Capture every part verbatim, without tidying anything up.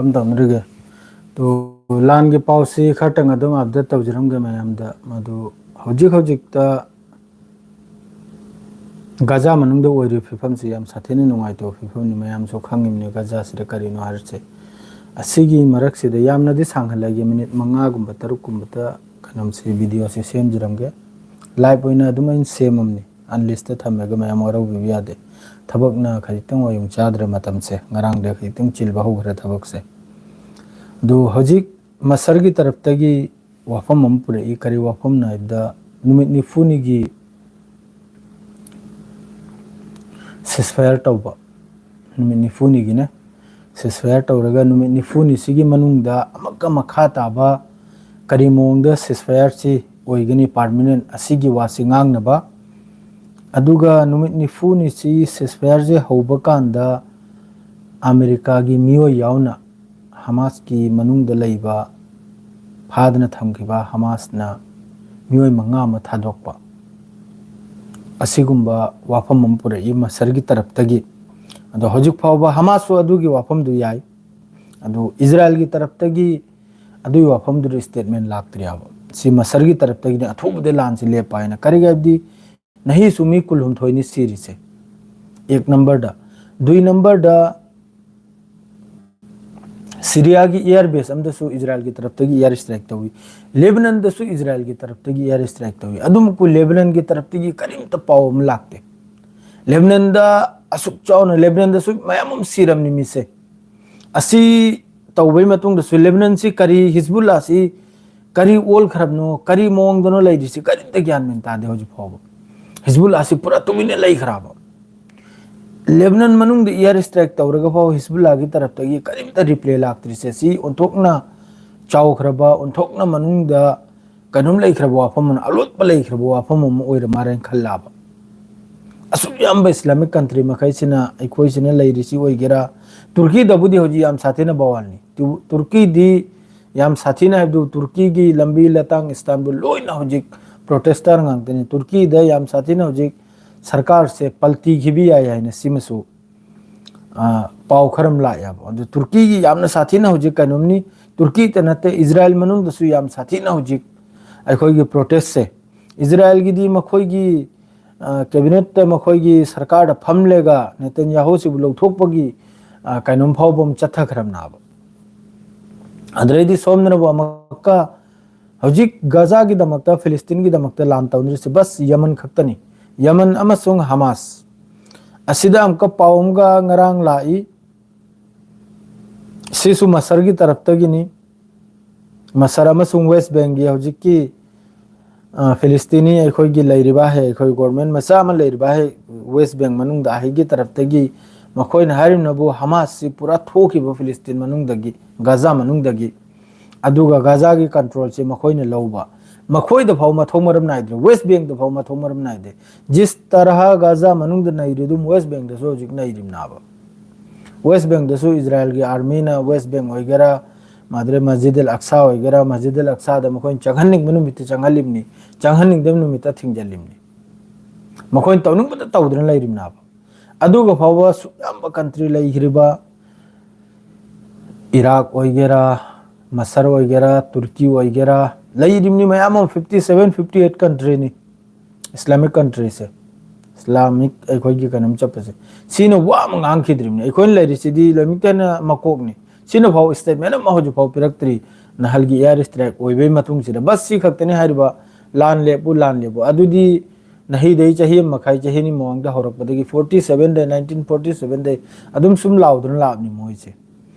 ꯀꯔꯝ ꯇꯧꯅꯔꯤꯒꯦ? ꯇꯣ, ꯂꯥꯟꯒꯤ ꯄꯥꯎꯁꯤ ꯈꯔꯇꯪ ꯑꯗꯨꯝ ꯑꯞꯗꯦꯠ ꯇꯧꯖꯔꯝꯒꯦ ꯃꯌꯥꯝꯗ꯫ ꯃꯗꯨ ꯍꯧꯖꯤꯛ ꯍꯧꯖꯤꯛꯇ ꯒꯥꯖꯥ ꯃꯅꯨꯡꯗ ꯑꯣꯏꯔꯤꯕ ꯐꯤꯕꯝꯁꯤ ꯌꯥꯝ ꯁꯥꯊꯤꯅ ꯅꯨꯡꯉꯥꯏꯇꯕ ꯐꯤꯕꯝꯅꯤ꯫ ꯃꯌꯥꯝꯁꯨ ꯈꯪꯉꯤꯕꯅꯤ ꯒꯥꯖꯥꯁꯤꯗ ꯀꯔꯤꯅꯣ ꯍꯥꯏꯔꯤꯁꯦ꯫ ꯑꯁꯤꯒꯤ ꯃꯔꯛꯁꯤꯗ ꯌꯥꯝꯅꯗꯤ ꯁꯥꯡꯍꯜꯂꯒꯦ, ꯃꯤꯅꯤꯠ ꯃꯉꯥꯒꯨꯝꯕ ꯇꯔꯨꯛꯀꯨꯝꯕꯇ ꯀꯩꯅꯣꯝꯁꯤ, ꯚꯤꯗꯤꯑꯣꯁꯤ ꯁꯦꯝꯖꯔꯝꯒꯦ꯫ ꯂꯥꯏꯚ ꯑꯣꯏꯅ ꯑꯗꯨꯝ ꯑꯩꯅ ꯁꯦꯝꯃꯝꯅꯤ, ꯑꯟꯂꯤꯁꯇ ꯊꯝꯃꯒ ꯃꯌꯥꯝ ꯋꯥꯔꯧꯕꯤꯕ ꯌꯥꯗꯦ꯫ ꯊꯕꯛꯅ ꯈꯖꯤꯛꯇꯪ ꯃꯌꯨꯡ ꯆꯥꯗ꯭ꯔꯦ ꯃꯇꯝꯁꯦ, ꯉꯔꯥꯡꯗ ꯈꯖꯤꯛꯇꯪ ꯆꯤꯜꯕ ꯍꯧꯈ꯭ꯔꯦ ꯊꯕꯛꯁꯦ꯫ ꯑꯗꯨ ꯍꯧꯖꯤꯛ ꯃꯁꯔꯒꯤ ꯇꯔꯞꯇꯒꯤ ꯋꯥꯐꯝ ꯑꯃ ꯄꯨꯔꯛꯏ꯫ ꯀꯔꯤ ꯋꯥꯐꯝꯅꯣ ꯍꯥꯏꯕꯗ, ꯅꯨꯃꯤꯠ ꯅꯤꯐꯨꯅꯤꯒꯤ ꯁꯤꯁꯐꯥꯌꯔ ꯇꯧꯕ, ꯅꯨꯃꯤꯠ ꯅꯤꯐꯨꯅꯤꯒꯤꯅꯦ ꯁꯤꯁꯐꯥꯌꯔ ꯇꯧꯔꯒ, ꯅꯨꯃꯤꯠ ꯅꯤꯐꯨꯅꯤꯁꯤꯒꯤ ꯃꯅꯨꯡꯗ ꯑꯃꯨꯛꯀ ꯃꯈꯥ ꯇꯥꯕ ꯀꯔꯤ ꯃꯑꯣꯡꯗ ꯁꯤꯁꯐꯥꯌꯔꯁꯤ ꯑꯣꯏꯒꯅꯤ ꯄꯥꯔꯃꯤꯅꯦꯟ, ꯑꯁꯤꯒꯤ ꯋꯥꯁꯤ ꯉꯥꯡꯅꯕ꯫ ꯑꯗꯨꯒ ꯅꯨꯃꯤꯠ ꯅꯤꯐꯨꯅꯤꯁꯤ ꯁꯤꯁꯐꯥꯌꯔꯁꯤ ꯍꯧꯕ ꯀꯥꯟꯗ ꯑꯃꯦꯔꯤꯀꯥꯒꯤ ꯃꯤꯑꯣꯏ ꯌꯥꯎꯅ ꯍꯃꯥꯁꯀꯤ ꯃꯅꯨꯡꯗ ꯂꯩꯕ, ꯐꯥꯗꯅ ꯊꯝꯈꯤꯕ ꯍꯃꯥꯁꯅ ꯃꯤꯑꯣꯏ ꯃꯉꯥ ꯑꯃ ꯊꯥꯗꯣꯛꯄ, ꯑꯁꯤꯒꯨꯝꯕ ꯋꯥꯐꯝ ꯑꯃ ꯄꯨꯔꯛꯏ ꯃꯁꯔꯒꯤ ꯇꯔꯞꯇꯒꯤ꯫ ꯑꯗꯣ ꯍꯧꯖꯤꯛ ꯐꯥꯎꯕ ꯍꯃꯥꯁꯁꯨ ꯑꯗꯨꯒꯤ ꯋꯥꯐꯝꯗꯨ ꯌꯥꯏ, ꯑꯗꯨ ꯏꯖꯔꯥꯏꯜꯒꯤ ꯇꯔꯞꯇꯒꯤ ꯑꯗꯨꯒꯤ ꯋꯥꯐꯝꯗꯨꯗ ꯁ꯭ꯇꯦꯠꯃꯦꯟ ꯂꯥꯛꯇ꯭ꯔꯤꯕ꯫ ꯁꯤ ꯃꯁꯔꯒꯤ ꯇꯔꯞꯇꯒꯤꯅꯤ ꯑꯊꯨꯕꯗ ꯂꯥꯟꯁꯤ ꯂꯦꯞꯄ ꯍꯥꯏꯅ꯫ ꯀꯔꯤꯒꯤ ꯍꯥꯏꯕꯗꯤ ꯅꯍꯤꯁꯨ ꯃꯤ ꯀꯨꯟꯍꯨꯝꯊꯣꯏꯅꯤ ꯁꯤꯔꯤꯁꯦ, ꯑꯦꯛ ꯅꯝꯕꯔꯗ꯫ ꯗꯨꯏ ꯅꯝꯕꯔꯗ, ꯁꯤꯔꯤꯌꯥꯒꯤ ꯏꯌꯥꯔ ꯕꯦꯁ ꯑꯃꯗꯁꯨ ꯏꯖꯔꯥꯏꯜꯒꯤ ꯇꯔꯞꯇꯒꯤ ꯏꯌꯥꯔ ꯁ꯭ꯇ꯭ꯔꯥꯏꯛ ꯇꯧꯏ꯫ ꯂꯦꯕꯅꯟꯗꯁꯨ ꯏꯖꯔꯥꯏꯜꯒꯤ ꯇꯔꯞꯇꯒꯤ ꯏꯌꯥꯔ ꯁ꯭ꯇ꯭ꯔꯥꯏꯛ ꯇꯧꯏ꯫ ꯑꯗꯨꯃꯛꯄꯨ ꯂꯦꯕꯅꯟꯒꯤ ꯇꯔꯞꯇꯒꯤ ꯀꯔꯤꯝꯇ ꯄꯥꯎ ꯑꯃ ꯂꯥꯛꯇꯦ꯫ ꯂꯦꯕꯅꯟꯗ ꯑꯁꯨꯛ ꯆꯥꯎꯅ, ꯂꯦꯕꯅꯟꯗꯁꯨ ꯃꯌꯥꯝ ꯑꯃ ꯁꯤꯔꯝꯅꯤ ꯃꯤꯁꯦ꯫ ꯑꯁꯤ ꯇꯧꯕꯩ ꯃꯇꯨꯡꯗꯁꯨ ꯂꯦꯕꯅꯟꯁꯤ ꯀꯔꯤ, ꯍꯤꯖꯕꯨꯜꯂꯥꯁꯤ ꯀꯔꯤ ꯑꯣꯜꯈ꯭ꯔꯕꯅꯣ, ꯀꯔꯤ ꯃꯑꯣꯡꯗꯅꯣ ꯂꯩꯔꯤꯁꯤ, ꯀꯔꯤꯝꯇ ꯒ꯭ꯌꯥꯟ ꯃꯦꯟ ꯇꯥꯗꯦ ꯍꯧꯖꯤꯛ ꯐꯥꯎꯕ꯫ ꯍꯤꯖꯕꯨꯜꯂꯥꯁꯤ ꯄꯨꯔꯥ ꯇꯨꯃꯤꯟꯅ ꯂꯩꯈ꯭ꯔꯕ꯫ ꯂꯦꯕꯅꯟ ꯃꯅꯨꯡꯗ ꯏꯌꯥꯔ ꯁ꯭ꯇ꯭ꯔꯥꯏꯛ ꯇꯧꯔꯒ ꯐꯥꯎ ꯍꯤꯖꯕꯨꯜꯂꯥꯒꯤ ꯇꯔꯞꯇꯒꯤ ꯀꯔꯤꯝꯇ ꯔꯤꯄ꯭ꯂꯥꯏ ꯂꯥꯛꯇ꯭ꯔꯤꯁꯦ, ꯁꯤ ꯑꯣꯟꯊꯣꯛꯅ ꯆꯥꯎꯈ꯭ꯔꯕ, ꯑꯣꯟꯊꯣꯛꯅ ꯃꯅꯨꯡꯗ ꯀꯩꯅꯣꯝ ꯂꯩꯈ꯭ꯔꯕ ꯋꯥꯐꯝ ꯑꯃ, ꯑꯂꯣꯠꯄ ꯂꯩꯈ꯭ꯔꯕ ꯋꯥꯐꯝ ꯑꯃ ꯑꯣꯏꯔ ꯃꯥꯜꯂꯦꯅ ꯈꯜꯂꯛꯑꯕ꯫ ꯑꯁꯨꯛ ꯌꯥꯝꯕ ꯏꯁꯂꯥꯃꯤꯛ ꯀꯟꯇ꯭ꯔꯤ ꯃꯈꯩꯁꯤꯅ, ꯑꯩꯈꯣꯏꯁꯤꯅ ꯂꯩꯔꯤꯁꯤ ꯑꯣꯏꯒꯦꯔꯥ, ꯇꯨꯔꯀꯤꯗꯕꯨꯗꯤ ꯍꯧꯖꯤꯛ ꯌꯥꯝ ꯁꯥꯊꯤꯅ ꯕꯋꯥꯜꯅꯤ꯫ ꯇꯨ-, ꯇꯨꯔꯀꯤꯗꯤ ꯌꯥꯝ ꯁꯥꯊꯤꯅ ꯍꯥꯏꯕꯗꯨ, ꯇꯨꯔꯀꯤꯒꯤ ꯂꯝꯕꯤ ꯂꯇꯥꯡ ꯏꯁꯇꯥꯟꯕꯨꯜ ꯂꯣꯏꯅ ꯍꯧꯖꯤꯛ ꯄ꯭ꯔꯣꯇꯦꯁꯇꯔ ꯉꯥꯛꯇꯅꯤ꯫ ꯇꯨꯔꯀꯤꯗ ꯌꯥꯝ ꯁꯥꯊꯤꯅ ꯍꯧꯖꯤꯛ ꯁꯔꯀꯥꯔꯁꯦ ꯄꯜꯇꯤꯈꯤꯕ ꯌꯥꯏ ꯍꯥꯏꯅ ꯁꯤꯃꯁꯨ, ꯑ, ꯄꯥꯎ ꯈꯔ ꯑꯃ ꯂꯥꯛꯑꯦꯕ꯫ ꯑꯗꯨ ꯇꯨꯔꯀꯤꯒꯤ ꯌꯥꯝꯅ ꯁꯥꯊꯤꯅ ꯍꯧꯖꯤꯛ ꯀꯩꯅꯣꯝꯅꯤ, ꯇꯨꯔꯀꯤꯇ ꯅꯠꯇꯦ, ꯏꯖꯔꯥꯌꯦꯜ ꯃꯅꯨꯡꯗꯁꯨ ꯌꯥꯝ ꯁꯥꯊꯤꯅ ꯍꯧꯖꯤꯛ ꯑꯩꯈꯣꯏꯒꯤ ꯄ꯭ꯔꯣꯇꯦꯁꯁꯦ, ꯏꯖꯔꯥꯌꯦꯜꯒꯤꯗꯤ ꯃꯈꯣꯏꯒꯤ, ꯑ, ꯀꯦꯕꯤꯅꯦꯠꯇ ꯃꯈꯣꯏꯒꯤ ꯁꯔꯀꯥꯔꯗ ꯐꯝꯂꯦꯒ ꯅꯦꯇꯟꯌꯥꯍꯨꯁꯤꯕꯨ ꯂꯧꯊꯣꯛꯄꯒꯤ, ꯑ, ꯀꯩꯅꯣꯝ ꯐꯥꯎꯕ ꯑꯃ ꯆꯠꯊꯈ꯭ꯔꯕꯅꯦꯕ꯫ ꯑꯗꯨꯗꯩꯗꯤ ꯁꯣꯝꯗꯅꯕꯨ ꯑꯃꯨꯛꯀ ꯍꯧꯖꯤꯛ ꯒꯖꯥꯒꯤꯗꯃꯛꯇ, ꯐꯤꯂꯤꯁꯇꯤꯟꯒꯤꯗꯃꯛꯇ ꯂꯥꯟ ꯇꯧꯅꯔꯤꯁꯦ ꯕꯁ ꯌꯃꯟ ꯈꯛꯇꯅꯤ꯫ ꯌꯃꯟ ꯑꯃꯁꯨꯡ ꯍꯃꯥꯁ꯫ ꯑꯁꯤꯗ ꯑꯃꯨꯛꯀ ꯄꯥꯎ ꯑꯃꯒ ꯉꯔꯥꯡ ꯂꯥꯛꯏ, ꯁꯤꯁꯨ ꯃꯁꯔꯒꯤ ꯇꯔꯞꯇꯒꯤꯅꯤ꯫ ꯃꯁꯔ ꯑꯃꯁꯨꯡ ꯋꯦꯁ ꯕꯦꯡꯒꯤ ꯍꯧꯖꯤꯛꯀꯤ, ꯑ, ꯐꯤꯂꯤꯁꯇꯤꯅꯤ ꯑꯩꯈꯣꯏꯒꯤ ꯂꯩꯔꯤꯕ ꯍꯦ, ꯑꯩꯈꯣꯏ ꯒꯣꯔꯃꯦꯟ ꯃꯆꯥ ꯑꯃ ꯂꯩꯔꯤꯕ ꯍꯦ, ꯋꯦꯁ ꯕꯦꯡ ꯃꯅꯨꯡꯗ ꯑꯍꯩꯒꯤ ꯇꯔꯞꯇꯒꯤ ꯃꯈꯣꯏꯅ ꯍꯥꯏꯔꯤꯕꯅꯕꯨ ꯍꯃꯥꯁꯁꯤ ꯄꯨꯔꯥ ꯊꯣꯛꯈꯤꯕ ꯐꯤꯂꯤꯁꯇꯤꯟ ꯃꯅꯨꯡꯗꯒꯤ, ꯒꯖꯥ ꯃꯅꯨꯡꯗꯒꯤ꯫ ꯑꯗꯨꯒ ꯒꯖꯥꯒꯤ ꯀꯟꯇ꯭ꯔꯣꯜꯁꯦ ꯃꯈꯣꯏꯅ ꯂꯧꯕ꯫ ꯃꯈꯣꯏꯗ ꯐꯥꯎ ꯃꯊꯧ ꯃꯔꯝ ꯅꯥꯏꯗ꯭ꯔꯦ, ꯋꯦꯁ ꯕꯦꯡꯗ ꯐꯥꯎ ꯃꯊꯧ ꯃꯔꯝ ꯅꯥꯏꯗꯦ꯫ ꯖꯤꯁ ꯇꯔꯍꯥ ꯒꯖꯥ ꯃꯅꯨꯡꯗ ꯅꯩꯔꯤ ꯑꯗꯨꯝ ꯋꯦꯁ ꯕꯦꯡꯗꯁꯨ ꯍꯧꯖꯤꯛ ꯅꯩꯔꯤꯕꯅꯥꯕ꯫ ꯋꯦꯁ ꯕꯦꯡꯗꯁꯨ ꯏꯖꯔꯥꯌꯦꯜꯒꯤ ꯑꯥꯔꯃꯤꯅ ꯋꯦꯁ ꯕꯦꯡ ꯑꯣꯏꯒꯦꯔꯥ, ꯃꯥꯗ꯭ꯔꯦ ꯃꯁꯖꯤꯗ ꯑꯜ ꯑꯛꯁꯥ ꯑꯣꯏꯒꯦꯔꯥ, ꯃꯁꯖꯤꯗ ꯑꯜ ꯑꯛꯁꯥꯗ ꯃꯈꯣꯏꯅ ꯆꯪꯍꯟꯅꯤꯡꯕ ꯅꯨꯃꯤꯠꯇ ꯆꯪꯍꯜꯂꯤꯕꯅꯤ, ꯆꯪꯍꯟꯅꯤꯡꯗꯕ ꯅꯨꯃꯤꯠꯇ ꯊꯤꯡꯖꯤꯜꯂꯤꯕꯅꯤ꯫ ꯃꯈꯣꯏꯅ ꯇꯧꯅꯤꯡꯕꯗ ꯇꯧꯗꯨꯅ ꯂꯩꯔꯤꯕꯅꯥꯕ꯫ ꯑꯗꯨꯒ ꯐꯥꯎꯕ ꯁꯨꯛ ꯌꯥꯝꯕ ꯀꯟꯇ꯭ꯔꯤ ꯂꯩꯈ꯭ꯔꯤꯕ ꯏꯔꯥꯛ ꯑꯣꯏꯒꯦꯔꯥ, ꯃꯁꯔ ꯑꯣꯏꯒꯦꯔꯥ, ꯇꯨꯔꯀꯤ ꯑꯣꯏꯒꯦꯔꯥ, ꯂꯩꯔꯤꯕꯅꯤ ꯃꯌꯥꯝ ꯑꯃ, ꯐꯤꯐꯇꯤ ꯁꯚꯦꯟ, ꯐꯤꯐꯇꯤ ꯑꯩꯠ ꯀꯟꯇ꯭ꯔꯤꯅꯤ ꯏꯁꯂꯥꯃꯤꯛ ꯀꯟꯇ꯭ꯔꯤꯁꯦ, ꯏꯁꯂꯥꯃꯤꯛ ꯑꯩꯈꯣꯏꯒꯤ ꯀꯩꯅꯣꯝ ꯆꯠꯄꯁꯦ꯫ ꯁꯤꯅ ꯋꯥ ꯑꯃ ꯉꯥꯡꯈꯤꯗ꯭ꯔꯤꯕꯅꯤ꯫ ꯑꯩꯈꯣꯏꯅ ꯂꯩꯔꯤꯁꯤꯗꯤ ꯂꯣꯏꯅꯃꯛꯇ ꯍꯦꯟꯅ ꯃꯀꯣꯛꯅꯤ꯫ ꯁꯤꯅꯐꯥꯎ ꯁ꯭ꯇꯦꯠꯃꯦꯟ ꯑꯃ ꯍꯧꯖꯤꯛꯐꯥꯎ ꯄꯤꯔꯛꯇ꯭ꯔꯤ꯫ ꯅꯍꯜꯒꯤ ꯑꯦꯌꯥꯔ ꯏꯁꯇ꯭ꯔꯥꯏꯛ ꯑꯣꯏꯕꯒꯤ ꯃꯇꯨꯡꯁꯤꯗ ꯕꯁ ꯁꯤ ꯈꯛꯇꯅꯤ ꯍꯥꯏꯔꯤꯕ, "ꯂꯥꯟ ꯂꯦꯞꯄꯨ, ꯂꯥꯟ ꯂꯦꯞꯄꯨ"꯫ ꯑꯗꯨꯗꯤ ꯅꯍꯤꯗꯩ ꯆꯍꯤ ꯑꯃ ꯃꯈꯥꯏ, ꯆꯍꯤ ꯑꯅꯤ ꯃꯃꯥꯡꯗ ꯍꯧꯔꯛꯄꯗꯒꯤ, ꯐꯣꯔꯇꯤ ꯁꯚꯦꯟꯗꯩ, ꯅꯥꯏꯟꯇꯤꯟ ꯐꯣꯔꯇꯤ ꯁꯚꯦꯟꯗꯩ ꯑꯗꯨꯝ ꯁꯨꯝ ꯂꯥꯎꯗꯨꯅ ꯂꯥꯛꯑꯕꯅꯤ ꯃꯣꯏꯁꯦ꯫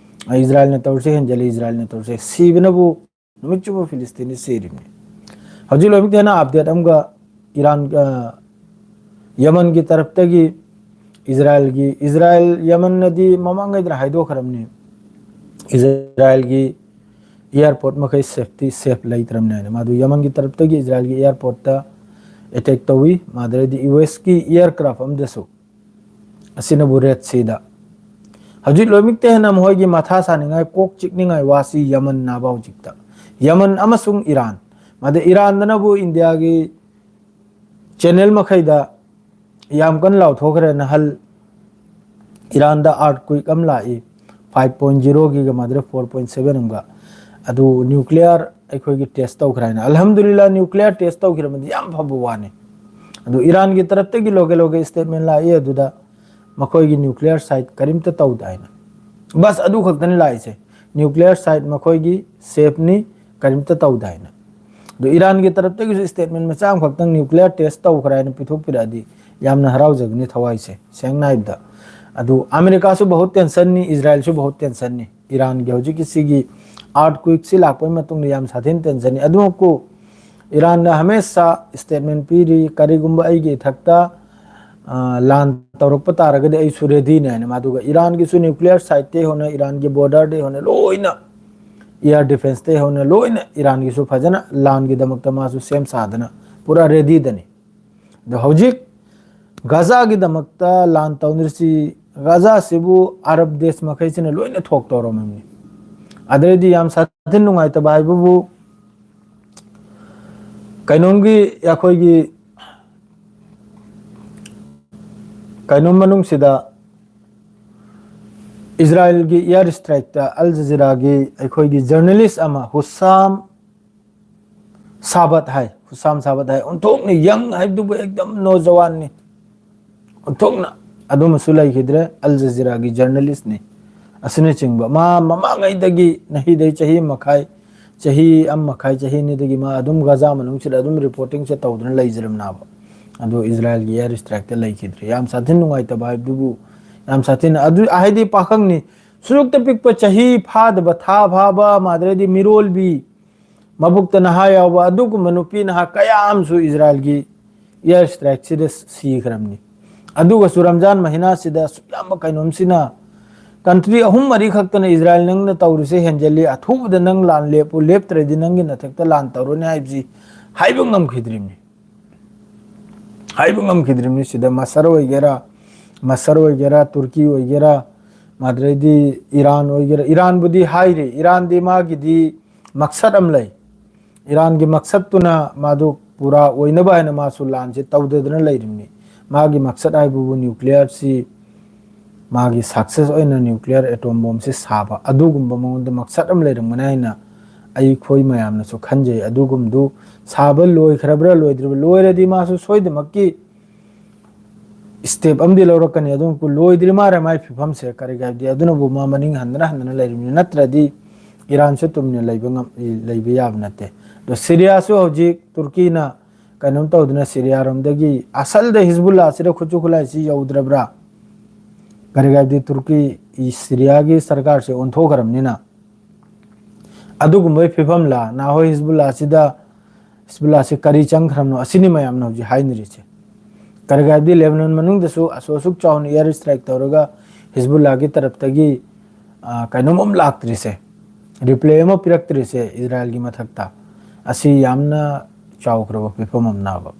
"ꯏꯖꯔꯥꯌꯦꯜꯅ ꯇꯧꯔꯤꯁꯦ ꯍꯦꯟꯖꯜꯂꯤ, ꯏꯖꯔꯥꯌꯦꯜꯅ ꯇꯧꯔꯤꯁꯦ"꯫ ꯁꯤꯕꯅꯕꯨ ꯅꯨꯃꯤꯠ ꯆꯨꯞꯄ ꯐꯤꯂꯤꯁꯇꯤꯟꯗ ꯁꯤꯔꯤꯕꯅꯤ꯫ ꯍꯧꯖꯤꯛ ꯂꯣꯏꯅꯃꯛꯇ ꯍꯦꯟꯅ ꯑꯞꯗꯦꯠ ꯑꯃꯒ ꯏꯔꯥꯟ, ꯑ, ꯌꯃꯟꯒꯤ ꯇꯔꯞꯇꯒꯤ ꯏꯖꯔꯥꯌꯦꯜꯒꯤ, ꯏꯖꯔꯥꯌꯦꯜ, ꯌꯃꯟꯅꯗꯤ ꯃꯃꯥꯡꯉꯩꯗꯅ ꯍꯥꯏꯗꯣꯛꯈ꯭ꯔꯕꯅꯤ, ꯏꯖꯔꯥꯌꯦꯜꯒꯤ ꯑꯦꯌꯥꯔꯄꯣꯔꯠ ꯃꯈꯩ ꯁꯦꯐꯇꯤ, ꯁꯦꯐ ꯂꯩꯇ꯭ꯔꯕꯅꯤ ꯍꯥꯏꯅ꯫ ꯃꯥꯗꯨ ꯌꯃꯟꯒꯤ ꯇꯔꯞꯇꯒꯤ ꯏꯖꯔꯥꯌꯦꯜꯒꯤ ꯑꯦꯌꯥꯔꯄꯣꯔꯠꯇ ꯑꯦꯇꯦꯛ ꯇꯧꯏ꯫ ꯃꯥꯗꯨꯗꯩꯗꯤ ꯌꯨ ꯑꯦꯁꯀꯤ ꯑꯦꯌꯥꯔꯀ꯭ꯔꯥꯐ ꯑꯃꯗꯁꯨ, ꯑꯁꯤꯅꯕꯨ ꯔꯦꯗ ꯁꯤꯗ꯫ ꯍꯧꯖꯤꯛ ꯂꯣꯏꯃꯛꯇ ꯍꯦꯟꯅ ꯃꯈꯣꯏꯒꯤ ꯃꯊꯥ ꯁꯥꯅꯤꯡꯉꯥꯏ, ꯀꯣꯛ ꯆꯤꯛꯅꯤꯡꯉꯥꯏ ꯋꯥꯁꯤ ꯌꯃꯟꯅꯥꯕ ꯍꯧꯖꯤꯛꯇ꯫ ꯌꯃꯟ ꯑꯃꯁꯨꯡ ꯏꯔꯥꯟ꯫ ꯃꯗ ꯏꯔꯥꯟꯗꯅꯕꯨ ꯏꯟꯗꯤꯌꯥꯒꯤ ꯆꯦꯅꯦꯜ ꯃꯈꯩꯗ ꯌꯥꯝ ꯀꯟꯅ ꯂꯥꯎꯊꯣꯛꯈ꯭ꯔꯦ꯫ ꯅꯍꯜ ꯏꯔꯥꯟꯗ earthquake ꯑꯃ ꯂꯥꯛꯏ, five point zero ꯒꯤꯒ ꯃꯥꯟꯅꯗ꯭ꯔꯦ, four point seven ꯑꯃꯒ꯫ ꯑꯗꯨ nuclear ꯑꯩꯈꯣꯏꯒꯤ test ꯇꯧꯈ꯭ꯔꯦ ꯍꯥꯏꯅ꯫ ꯑꯜꯍꯝꯗꯨꯂꯤꯜꯂꯥ, nuclear test ꯇꯧꯈꯤꯔꯝꯃꯗꯤ ꯌꯥꯝ ꯐꯕ ꯋꯥꯅꯤ꯫ ꯑꯗꯨ ꯏꯔꯥꯟꯒꯤ ꯇꯔꯞꯇꯒꯤ ꯂꯣꯒꯦ ꯂꯣꯒꯦ statement ꯂꯥꯛꯏ, ꯑꯗꯨꯗ ꯃꯈꯣꯏꯒꯤ nuclear site ꯀꯔꯤꯝꯇ ꯇꯧꯗꯦ ꯍꯥꯏꯅ꯫ ꯕꯁ ꯑꯗꯨ ꯈꯛꯇꯅꯤ ꯂꯥꯛꯏꯁꯦ, nuclear site ꯃꯈꯣꯏꯒꯤ safeꯅꯤ, ꯀꯔꯤꯝꯇ ꯇꯧꯗꯦ ꯍꯥꯏꯅ꯫ ꯑꯗꯨ ꯏꯔꯥꯟꯒꯤ ꯇꯔꯞꯇꯒꯤꯁꯨ statement ꯃꯆꯥ ꯑꯃꯈꯛꯇꯪ nuclear test ꯇꯧꯈ꯭ꯔꯦ ꯍꯥꯏꯅ ꯄꯤꯊꯣꯛꯄꯤꯔꯛꯑꯗꯤ ꯌꯥꯝꯅ ꯍꯔꯥꯎꯖꯒꯅꯤ ꯊꯋꯥꯏꯁꯦ, ꯁꯦꯡꯅ ꯍꯥꯏꯕꯗ꯫ ꯑꯗꯨ ꯑꯃꯦꯔꯤꯀꯥꯁꯨ ꯕꯍꯨꯠ tensionꯅꯤ, ꯏꯖꯔꯥꯏꯜꯁꯨ ꯕꯍꯨꯠ tensionꯅꯤ꯫ ꯏꯔꯥꯟꯒꯤ ꯍꯧꯖꯤꯛꯀꯤ ꯁꯤꯒꯤ earthquakeꯁꯤ ꯂꯥꯛꯄꯒꯤ ꯃꯇꯨꯡꯗ ꯌꯥꯝ ꯁꯥꯊꯤꯅ tensionꯅꯤ꯫ ꯑꯗꯨꯃꯛꯄꯨ ꯏꯔꯥꯟꯅ ꯍꯃꯦꯁꯥ statement ꯄꯤꯔꯤ, "ꯀꯔꯤꯒꯨꯝꯕ ꯑꯩꯒꯤ ꯏꯊꯛꯇ, ꯑ, ꯂꯥꯟ ꯇꯧꯔꯛꯄ ꯇꯥꯔꯒꯗꯤ ꯑꯩꯁꯨ readyꯅꯦ" ꯍꯥꯏꯅ꯫ ꯃꯗꯨꯒ ꯏꯔꯥꯟꯒꯤꯁꯨ nuclear siteꯇꯒꯤ ꯍꯧꯅ, ꯏꯔꯥꯟꯒꯤ borderꯗꯒꯤ ꯍꯧꯅ ꯂꯣꯏꯅ, air defenceꯇꯒꯤ ꯍꯧꯅ ꯂꯣꯏꯅ ꯏꯔꯥꯟꯒꯤꯁꯨ ꯐꯖꯅ ꯂꯥꯟꯒꯤꯗꯃꯛꯇ ꯃꯥꯁꯨ ꯁꯦꯝ ꯁꯥꯗꯅ ꯄꯨꯔꯥ readyꯗꯅꯤ꯫ ꯑꯗꯣ ꯍꯧꯖꯤꯛ ꯒꯖꯥꯒꯤꯗꯃꯛꯇ ꯂꯥꯟ ꯇꯧꯅꯔꯤꯁꯤ, ꯒꯖꯥꯁꯤꯕꯨ ꯑꯔꯕ ꯗꯦꯁ ꯃꯈꯩꯁꯤꯅ ꯂꯣꯏꯅ ꯊꯣꯛ ꯇꯧꯔꯝꯃꯕꯅꯤ꯫ ꯑꯗꯩꯗꯤ ꯌꯥꯝ ꯁꯥꯊꯤꯅ ꯅꯨꯡꯉꯥꯏꯇꯕ ꯍꯥꯏꯕꯕꯨ, ꯀꯩꯅꯣꯝꯒꯤ, ꯑꯩꯈꯣꯏꯒꯤ ꯀꯩꯅꯣꯝ ꯃꯅꯨꯡꯁꯤꯗ ꯏꯖꯔꯥꯏꯜꯒꯤ air strikeꯇ ꯑꯜ ꯖꯖꯤꯔꯥꯒꯤ ꯑꯩꯈꯣꯏꯒꯤ journalist ꯑꯃ ꯍꯨꯁꯥꯝ ꯁꯥꯕꯠ ꯍꯥꯏ, ꯍꯨꯁꯥꯝ ꯁꯥꯕꯠ ꯍꯥꯏ, ꯑꯣꯟꯊꯣꯛꯅ young ꯍꯥꯏꯕꯗꯨꯕꯨ ꯑꯦꯛꯗꯝ ꯅꯣꯖꯋꯥꯟꯅꯤ꯫ ꯑꯣꯟꯊꯣꯛꯅ ꯑꯗꯨꯃꯁꯨ ꯂꯩꯈꯤꯗ꯭ꯔꯦ, ꯑꯜ ꯖꯖꯤꯔꯥꯒꯤ journalistꯅꯤ꯫ ꯑꯁꯤꯅꯆꯤꯡꯕ ꯃꯥ ꯃꯃꯥꯡꯉꯩꯗꯒꯤ, ꯅꯍꯤꯗꯩ ꯆꯍꯤ ꯑꯃ ꯃꯈꯥꯏ, ꯆꯍꯤ ꯑꯃ ꯃꯈꯥꯏ, ꯆꯍꯤ ꯑꯅꯤꯗꯒꯤ ꯃꯥ ꯑꯗꯨꯝ ꯒꯖꯥ ꯃꯅꯨꯡꯁꯤꯗ ꯑꯗꯨꯝ reportingꯁꯦ ꯇꯧꯗꯨꯅ ꯂꯩꯖꯔꯝꯅꯦꯕ꯫ ꯑꯗꯣ ꯏꯖꯔꯥꯏꯜꯒꯤ air strikeꯇ ꯂꯩꯈꯤꯗ꯭ꯔꯦ꯫ ꯌꯥꯝ ꯁꯥꯊꯤꯅ ꯅꯨꯡꯉꯥꯏꯇꯕ ꯍꯥꯏꯕꯗꯨꯕꯨ, ꯌꯥꯝ ꯁꯥꯊꯤꯅ, ꯑꯗꯨ ꯍꯥꯏꯗꯤ ꯄꯥꯈꯪꯅꯤ, ꯁꯨꯔꯨꯛꯇ ꯄꯤꯛꯄ, ꯆꯍꯤ ꯐꯥꯗꯕ, ꯊꯥ ꯐꯥꯕ, ꯃꯥꯗ꯭ꯔꯗꯤ ꯃꯤꯔꯣꯜꯕꯤ, ꯃꯕꯨꯛꯇ ꯅꯍꯥ ꯌꯥꯎꯕ ꯑꯗꯨꯒꯨꯝꯕ ꯅꯨꯄꯤ ꯅꯍꯥ ꯀꯌꯥ ꯑꯃꯁꯨ ꯏꯖꯔꯥꯏꯜꯒꯤ air strikeꯁꯤꯗ ꯁꯤꯈ꯭ꯔꯕꯅꯤ꯫ ꯑꯗꯨꯒꯁꯨ ꯔꯝꯖꯥꯟ ꯃꯍꯤꯅꯥꯁꯤꯗ ꯑꯁꯨꯛ ꯌꯥꯝꯕ ꯀꯩꯅꯣꯝꯁꯤꯅ, country ꯑꯍꯨꯝ ꯃꯔꯤ ꯈꯛꯇꯅ, "ꯏꯖꯔꯥꯏꯜ, ꯅꯪꯅ ꯇꯧꯔꯤꯁꯦ ꯍꯦꯟꯖꯜꯂꯤ, ꯑꯊꯨꯕꯗ ꯅꯪ ꯂꯥꯟ ꯂꯦꯞꯄꯨ, ꯂꯦꯞꯇ꯭ꯔꯗꯤ ꯅꯪꯒꯤ ꯅꯊꯛꯇ ꯂꯥꯟ ꯇꯧꯔꯅꯤ" ꯍꯥꯏꯕꯁꯤ ꯍꯥꯏꯕ ꯉꯝꯈꯤꯗ꯭ꯔꯤꯕꯅꯤ꯫ ꯍꯥꯏꯕ ꯉꯝꯈꯤꯗ꯭ꯔꯤꯕꯅꯤ꯫ ꯁꯤꯗ ꯃꯁꯔ ꯑꯣꯏꯒꯦꯔꯥ, ꯃꯁꯔ ꯑꯣꯏꯒꯦꯔꯥ, ꯇꯨꯔꯀꯤ ꯑꯣꯏꯒꯦꯔꯥ, ꯃꯗꯨꯗꯩꯗꯤ ꯏꯔꯥꯟ ꯑꯣꯏꯒꯦꯔꯥ, ꯏꯔꯥꯟꯕꯨꯗꯤ ꯍꯥꯏꯔꯤ, ꯏꯔꯥꯟꯗꯤ ꯃꯥꯒꯤꯗꯤ ꯃꯛꯁꯠ ꯑꯃ ꯂꯩ꯫ ꯏꯔꯥꯟꯒꯤ ꯃꯛꯁꯠꯇꯨꯅ ꯃꯥꯗꯨ ꯄꯨꯔꯥ ꯑꯣꯏꯅꯕ ꯍꯥꯏꯅ ꯃꯥꯁꯨ ꯂꯥꯟꯁꯦ ꯇꯧꯗꯗꯅ ꯂꯩꯔꯤꯕꯅꯤ꯫ ꯃꯥꯒꯤ ꯃꯛꯁꯠ ꯍꯥꯏꯕꯕꯨ nuclearꯁꯤ ꯃꯥꯒꯤ ꯁꯛꯁꯦꯁ ꯑꯣꯏꯅ ꯅ꯭ꯌꯨꯀ꯭ꯂꯤꯌꯔ ꯑꯦꯇꯣꯝ ꯕꯣꯝꯁꯦ ꯁꯥꯕ, ꯑꯗꯨꯒꯨꯝꯕ ꯃꯉꯣꯟꯗ ꯃꯛꯁꯠ ꯑꯃ ꯂꯩꯔꯝꯒꯅꯤ ꯍꯥꯏꯅ ꯑꯩꯈꯣꯏ ꯃꯌꯥꯝꯅꯁꯨ ꯈꯟꯖꯩ꯫ ꯑꯗꯨꯒꯨꯝꯗꯨ ꯁꯥꯕ ꯂꯣꯏꯈ꯭ꯔꯕ꯭ꯔꯥ ꯂꯣꯏꯗ꯭ꯔꯤꯕ꯭ꯔꯥ? ꯂꯣꯏꯔꯗꯤ ꯃꯥꯁꯨ ꯁꯣꯏꯗꯃꯛꯀꯤ ꯁ꯭ꯇꯦꯞ ꯑꯃꯗꯤ ꯂꯧꯔꯛꯀꯅꯤ꯫ ꯑꯗꯨ ꯂꯣꯏꯗ꯭ꯔꯤ ꯃꯥꯜꯂꯦ ꯃꯥꯏ ꯐꯤꯕꯝꯁꯦ꯫ ꯀꯔꯤꯒꯤ ꯍꯥꯏꯕꯗꯤ ꯑꯗꯨꯅꯕꯨ ꯃꯥ ꯃꯅꯤꯡ ꯍꯟꯗꯅ ꯍꯟꯗꯅ ꯂꯩꯔꯤꯕꯅꯤ, ꯅꯠꯇ꯭ꯔꯗꯤ ꯏꯔꯥꯟꯁꯨ ꯇꯨꯃꯤꯟꯅ ꯂꯩꯕ ꯉꯝ-, ꯂꯩꯕ ꯌꯥꯕ ꯅꯠꯇꯦ꯫ ꯑꯗꯣ ꯁꯤꯔꯤꯌꯥꯁꯨ ꯍꯧꯖꯤꯛ ꯇꯨꯔꯀꯤꯅ ꯀꯩꯅꯣꯝ ꯇꯧꯗꯅ ꯁꯤꯔꯤꯌꯥꯔꯣꯝꯗꯒꯤ ꯑꯁꯜꯗ ꯍꯤꯖꯕꯨꯜꯂꯥꯁꯤꯗ ꯈꯨꯠꯁꯨ ꯈꯨꯠꯂꯥꯏꯁꯤ ꯌꯧꯗ꯭ꯔꯕ꯭ꯔꯥ? ꯀꯔꯤꯒꯤ ꯍꯥꯏꯕꯗꯤ ꯇꯨꯔꯀꯤ, ꯁꯤꯔꯤꯌꯥꯒꯤ ꯁꯔꯀꯥꯔꯁꯦ ꯑꯣꯟꯊꯣꯛꯈ꯭ꯔꯕꯅꯤꯅ꯫ ꯑꯗꯨꯒꯨꯝꯕꯒꯤ ꯐꯤꯕꯝꯂꯥ ꯅꯍꯥꯟꯋꯥꯏ ꯍꯤꯖꯕꯨꯜꯂꯥꯁꯤꯗ, ꯍꯤꯖꯕꯨꯜꯂꯥꯁꯤ ꯀꯔꯤ ꯆꯪꯈ꯭ꯔꯕꯅꯣ? ꯑꯁꯤꯅꯤ ꯃꯌꯥꯝꯅ ꯍꯧꯖꯤꯛ ꯍꯥꯏꯅꯔꯤꯁꯦ꯫ ꯀꯔꯤꯒꯤ ꯍꯥꯏꯕꯗꯤ ꯂꯦꯕꯅꯟ ꯃꯅꯨꯡꯗꯁꯨ ꯑꯁꯨꯛ, ꯑꯁꯨꯛ ꯆꯥꯎꯅ ꯏꯌꯔ ꯁ꯭ꯇ꯭ꯔꯥꯏꯛ ꯇꯧꯔꯒ ꯍꯤꯖꯕꯨꯜꯂꯥꯒꯤ ꯇꯔꯞꯇꯒꯤ, ꯑ, ꯀꯩꯅꯣꯝ ꯑꯃ ꯂꯥꯛꯇ꯭ꯔꯤꯁꯦ, ꯔꯤꯄ꯭ꯂꯥꯏ ꯑꯃ ꯄꯤꯔꯛꯇ꯭ꯔꯤꯁꯦ ꯏꯖꯔꯥꯏꯜꯒꯤ ꯃꯊꯛꯇ꯫ ꯑꯁꯤ ꯌꯥꯝꯅ ꯆꯥꯎꯈ꯭ꯔꯕ ꯐꯤꯕꯝ ꯑꯃꯅꯦꯕ꯫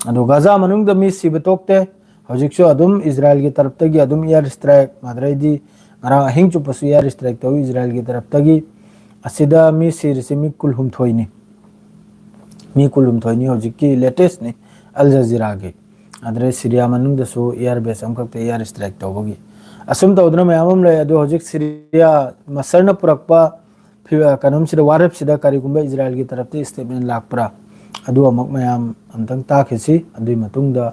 ꯑꯗꯣ ꯒꯥꯖꯥ ꯃꯅꯨꯡꯗ ꯃꯤ ꯁꯤꯕ ꯇꯣꯛꯇꯦ꯫ ꯍꯧꯖꯤꯛꯁꯨ ꯑꯗꯨꯝ ꯏꯖꯔꯥꯏꯜꯒꯤ ꯇꯔꯞꯇꯒꯤ ꯑꯗꯨꯝ ꯏꯌꯔ ꯁ꯭ꯇ꯭ꯔꯥꯏꯛ, ꯑꯗꯩꯗꯤ ꯉꯔꯥꯡ ꯑꯍꯤꯡ ꯆꯨꯞꯄꯁꯨ ꯏꯌꯔ ꯁ꯭ꯇ꯭ꯔꯥꯏꯛ ꯇꯧꯏ ꯏꯖꯔꯥꯏꯜꯒꯤ ꯇꯔꯞꯇꯒꯤ꯫ ꯑꯁꯤꯗ ꯃꯤ ꯁꯤꯔꯤꯁꯤ ꯃꯤ ꯀꯨꯟꯍꯨꯝꯊꯣꯏꯅꯤ꯫ ꯃꯤ ꯀꯨꯟꯍꯨꯝꯊꯣꯏꯅꯤ ꯍꯧꯖꯤꯛꯀꯤ ꯂꯦꯇꯦꯁꯅꯤ ꯑꯜ ꯖꯖꯤꯔꯥꯒꯤ꯫ ꯑꯗꯩ ꯁꯤꯔꯤꯌꯥ ꯃꯅꯨꯡꯗꯁꯨ ꯏꯌꯔ ꯕꯦꯁ ꯑꯃꯈꯛꯇ ꯏꯌꯔ ꯁ꯭ꯇ꯭ꯔꯥꯏꯛ ꯇꯧꯕꯒꯤ꯫ ꯑꯁꯨꯝ ꯇꯧꯗꯅ ꯃꯌꯥꯝ ꯑꯃ ꯂꯩ꯫ ꯑꯗꯣ ꯍꯧꯖꯤꯛ ꯁꯤꯔꯤꯌꯥ ꯃꯁꯔꯅ ꯄꯨꯔꯛꯄ ꯐꯤ-, ꯀꯩꯅꯣꯝꯁꯤꯗ, ꯋꯥꯔꯦꯞꯁꯤꯗ ꯀꯔꯤꯒꯨꯝꯕ ꯏꯖꯔꯥꯏꯜꯒꯤ ꯇꯔꯞꯇ ꯁ꯭ꯇꯦꯠꯃꯦꯟ ꯂꯥꯛꯄ꯭ꯔꯥ? ꯑꯗꯨ ꯑꯃꯨꯛ ꯃꯌꯥꯝ ꯑꯝꯇꯪ ꯇꯥꯈꯤꯁꯤ꯫ ꯑꯗꯨꯒꯤ ꯃꯇꯨꯡꯗ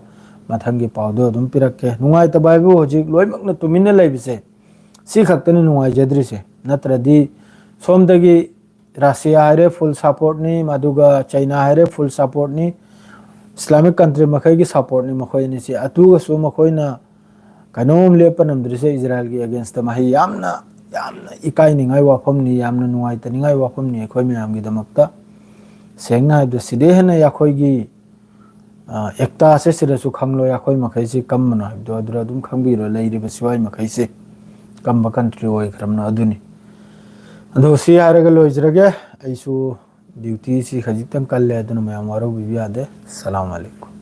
ꯃꯊꯪꯒꯤ ꯄꯥꯎꯗꯨ ꯑꯗꯨꯝ ꯄꯤꯔꯛꯀꯦ꯫ ꯅꯨꯡꯉꯥꯏꯇꯕ ꯍꯥꯏꯕꯨ ꯍꯧꯖꯤꯛ ꯂꯣꯏꯅꯃꯛꯅ ꯇꯨꯃꯤꯟꯅ ꯂꯩꯕꯁꯦ, ꯁꯤ ꯈꯛꯇꯅꯤ ꯅꯨꯡꯉꯥꯏꯖꯗ꯭ꯔꯤꯁꯦ꯫ ꯅꯠꯇ꯭ꯔꯗꯤ ꯁꯣꯝꯗꯒꯤ ꯔꯁꯤꯌꯥ ꯍꯥꯏꯔꯦ ꯐꯨꯜ ꯁꯄꯣꯔꯠꯅꯤ, ꯃꯗꯨꯒ ꯆꯩꯅꯥ ꯍꯥꯏꯔꯦ ꯐꯨꯜ ꯁꯄꯣꯔꯠꯅꯤ, ꯏꯁꯂꯥꯃꯤꯛ ꯀꯟꯇ꯭ꯔꯤ ꯃꯈꯩꯒꯤ ꯁꯄꯣꯔꯠꯅꯤ ꯃꯈꯣꯏ ꯑꯅꯤꯁꯤ꯫ ꯑꯗꯨꯒꯁꯨ ꯃꯈꯣꯏꯅ ꯀꯩꯅꯣꯝ ꯂꯦꯞꯄ ꯉꯝꯗ꯭ꯔꯤꯁꯦ ꯏꯖꯔꯥꯏꯜꯒꯤ ꯑꯦꯒꯦꯟꯁꯇ꯫ ꯃꯍꯩ ꯌꯥꯝꯅ, ꯌꯥꯝꯅ ꯏꯀꯥꯏꯅꯤꯡꯉꯥꯏ ꯋꯥꯐꯝꯅꯤ, ꯌꯥꯝꯅ ꯅꯨꯡꯉꯥꯏꯇꯅꯤꯡꯉꯥꯏ ꯋꯥꯐꯝꯅꯤ ꯑꯩꯈꯣꯏ ꯃꯌꯥꯝꯒꯤꯗꯃꯛꯇ꯫ ꯁꯦꯡꯅ ꯍꯥꯏꯕꯗ ꯁꯤꯗꯩ ꯍꯦꯟꯅ ꯑꯩꯈꯣꯏꯒꯤ, ꯑ, ꯑꯦꯛꯇꯥꯁꯦ ꯁꯤꯗꯁꯨ ꯈꯪꯂꯣꯏ꯫ ꯑꯩꯈꯣꯏ ꯃꯈꯩꯁꯤ ꯀꯝꯕꯅꯣ ꯍꯥꯏꯕꯗꯣ ꯑꯗꯨꯗ ꯑꯗꯨꯝ ꯈꯪꯕꯤꯔꯣ, ꯂꯩꯔꯤꯕ ꯁꯤꯋꯥꯏ ꯃꯈꯩꯁꯤ ꯀꯝꯕ ꯀꯟꯇ꯭ꯔꯤ ꯑꯣꯏꯈ꯭ꯔꯕꯅꯣ ꯑꯗꯨꯅꯤ꯫ ꯑꯗꯣ ꯁꯤ ꯍꯥꯏꯔꯒ ꯂꯣꯏꯖꯔꯒꯦ꯫ ꯑꯩꯁꯨ ꯗ꯭ꯌꯨꯇꯤꯁꯤ ꯈꯖꯤꯛꯇꯪ ꯀꯜꯂꯦ, ꯑꯗꯨꯅ ꯃꯌꯥꯝ ꯋꯥꯔꯧꯕꯤꯕ ꯌꯥꯗꯦ꯫ ꯑꯁꯂꯥꯃꯨ ꯑꯂꯩꯀꯨꯝ꯫